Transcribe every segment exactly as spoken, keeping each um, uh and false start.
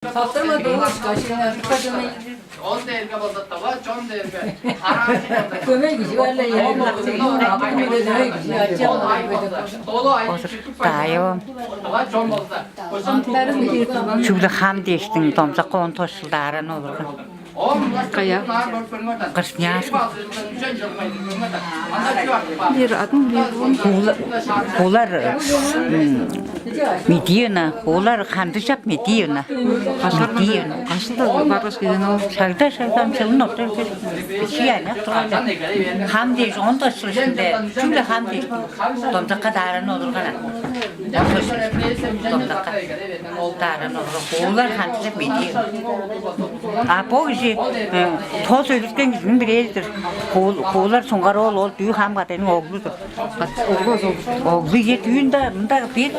Сактырма, доо ышкаш, ынча кыпкажымай. Ол дээрге болза, тыва чон дээрге араан болза. Көмей кижи бар-ла, ийе. Ол болза, дөмей кижи, ача ол ай болза, долу ай чүктүп кайда. Тыва чон болза. Чүгле хам дээштиң домзакка он тос чылда ааран олурган. Кая? Красноярск. Бир адын билбейн. Булар, булар, м, Медиевна, булар Хандыжап Медиевна. Медиевна. Кашылда баргаш келген ол. Шагда, шагдан чылын отур. Кичи ана турган. Хам дээш, он тос чыл иштинде, чүгле хам дээш, домзакка дааран олурган. Домзакка. Дааран олурган. Булар Хандыжап Медиевна. А бо кижи, э, тос өлүрткен кижиниң бирээзи-дир. Куу-, Куулар Суңгар-оол, ол Дүү Хам Кадайның оглу-дур. Оглу, оглу. Оглу, ийе, дүүн-даа, мында бир.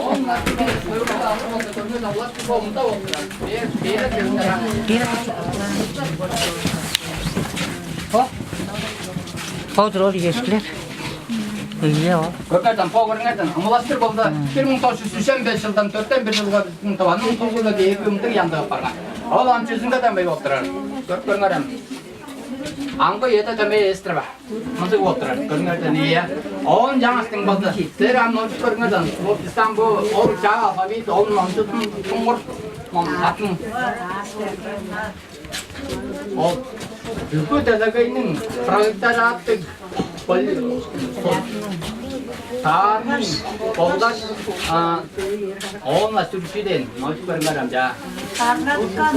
Бир. Бо. Бо-дур ол иешкилер. Ийе, ол. Көрүңерден, бо көрүңерден, ымылаштыр болду. Бир муң тос чүс үжен беш чылдан дөртен бир чылга Тываның тулгузу дээги ындыг яндыгып барган. Ол ам чүзүнге дөмей болуп турар. Көрүп көрүңер ам. Аңгы үеде дөмей эстир ба? Мындыг болуп турар. Көрүңер даан, ийе. Оон чаңгыстың болду. Силер ам номчуп көрүңер даан. Ол бистен бу ол чаа алфавит, ол номчудун туңгур, атын. Ол бүгү делегейниң пролетариаттыг таарының болгаш, а, оон-на сүрчү дээн, нойтуп көрүңер ам чаа. Тараткан,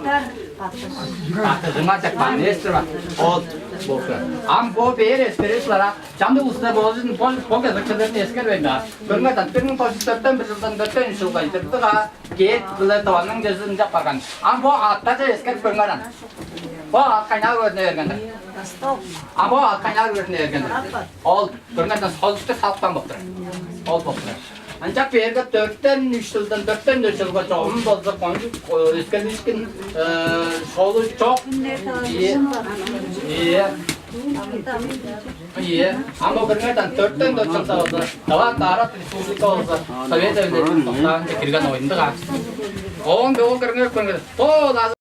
тараткан, батыжыңар деп бар, эстир бар. Ол болчу. Ам бо бээр эскериш-лара, чамдык улустар болзун, бо, бо кезекчилерин эскербейн-даа. Көрүңер даан, бир муң тос чүс дөртен бир чылдан дөртен үш чылга чыдырдыга, Кээп-биле Тываның чезин ынчап барган. Ам бо аъттарже эскерип көрүңер ам. Бо аът кайнаар көрүне берген-дир. Ам бо аът кайнаар көрүне берген-дир. Ол көрүңер даан, солуштур салыптан болуп турар. Ол болуп турар. Ынчап бээрге дөртен үш чылдан дөртен дөрт чылга чогум болза кончуг, э, өскерлишкин, э, шолу чок. Ийе. Ийе. Ийе. Ам бо көрүңер даан, дөртен дөрт чылда болза, Тыва Арат Республика болза, Совет Эвилелиниң составынче кирген оюндуг аан. Оон бе ол көрүңер, көрүңер. Бо